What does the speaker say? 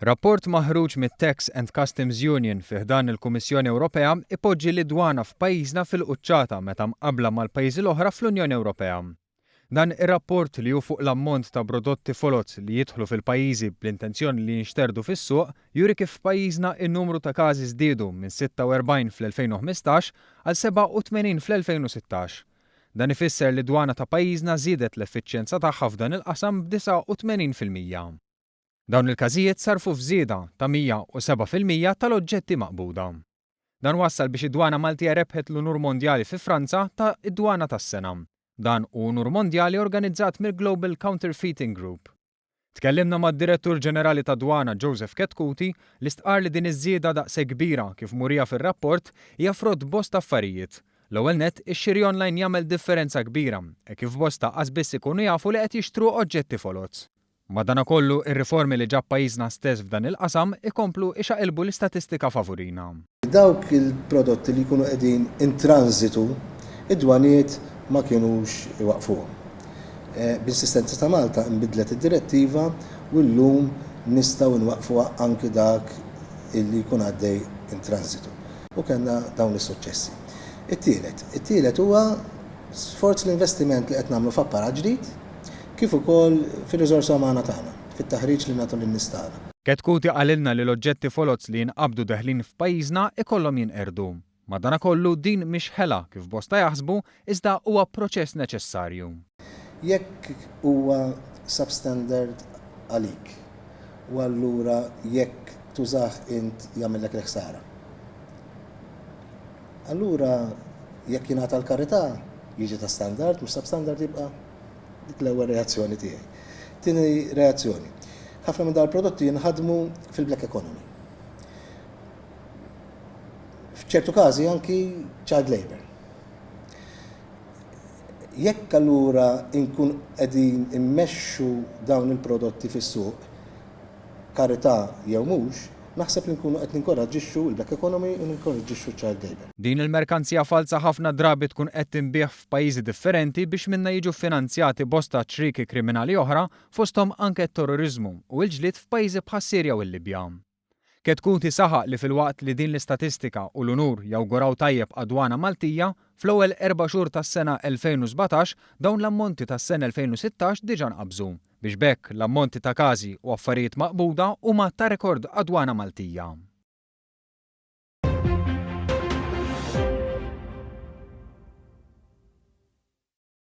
Rapport maħruġ mit-Tax and Customs Union fi ħdan il-Kummissjoni Ewropea ipoġġi lid-dwana f'pajjiżna fil-quċċata meta mqabbla mal-pajjiżi l-oħra fl-Unjoni Ewropea. Dan ir-rapport li hu fuq l-ammont ta' prodotti foloz li jidħlu fil-pajjiżi bl-intenzjoni li jinxterdu fis-suq juri kif f'pajjiżna in-numru ta' każi żdiedu minn 46 fl-2015 għal 87 fl-2016. Dan ifisser li d-dwana ta' pajjiżna żiedet l-effiċjenza tagħha f'dan il-qasam b'89%. Dawn il-każijiet sarrfu f'żieda ta' 107% tal-oġġetti maqbuda. Dan wassal biex id-Dwana Maltija rebħet l-unur mondjali fi Franza ta' Id-Dwana tas-Sena. Dan hu unur mondjali organizzat mill-Global Counterfeiting Group. Tkellimna mad-Direttur Ġenerali tad-Dwana Joseph Chetcuti li stqarr li din iż-żieda daqshekk kbira kif murija fir-rapport hija frott bosta affarijiet. L-ewwel nett, ix-xiri online jagħmel differenza kbira hekk kif bosta qas biss ikunu jafu li qed jixtru oġġetti foloz. Madanakollu, ir-riformi li ġab pajjiżna stess f'dan il-qasam ikomplu ixaqilbu l-istatistika favurina. Dawk il-prodotti li jkunu qegħdin in transitu, id-dwaniet ma kinux iwaqqfuhom. B'insistenza ta' Malta nbidlet id-direttiva u llum nistgħu nwaqqfuha anki dak li jkun għaddej in transitu. U kellna dawn is-suċċessi. It-tielet, it-tielet huwa sforz l-investiment li qed nagħmlu f'apparat ġdid, kif ukoll fir-riżorsa umana tagħna, fit-taħriġ li nagħtu lin-nies tagħna. Chetcuti qalilna li l-oġġetti foloz li jinqabdu deħlin f'pajjiżna ikollhom jinqerdu. Madanakollu din mhix ħela kif bosta jaħsbu iżda huwa proċess neċessarju. Jekk huwa substandard għalik u allura jekk tużah int jagħmillek il-ħsara. Allura jekk jingħata l-karità jiġi ta' standard mhux substandard jibqa'? Dik l-ewwel reazzjoni tiegħi. Tieni reazzjoni. Ħafna minn dawn il-prodotti jinħadmu fil-black economy. F'ċertu każi anki child labor. Jekk allura nkun qegħdin immexxu dawn il-prodotti fis-suq, karità jew mhux, naħseb li nkunu qed ninkoraġġixxu l-black economy u ninkoraġġixxu ċ-child labour. Din il-merkanzija falza ħafna drabi tkun qed tinbiegħ f'pajjiżi differenti biex minnha jiġu ffinanzjati bosta ċrieki kriminali oħra fosthom anke t-terroriżmu u l-ġlied f'pajjiżi bħas-Sirja u l-Libja. Chetcuti saħaq li filwaqt li din l-istatistika u l-unur jawguraw tajjeb għad-Dwana Maltija, fl-ewwel erba' xhur tas-sena 2017 dawn l-ammonti tas-sena 2016 diġà nqabżu, biex b'hekk l-ammonti ta' każi u affarijiet maqbuda huma ta' rekord għad-Dwana Maltija.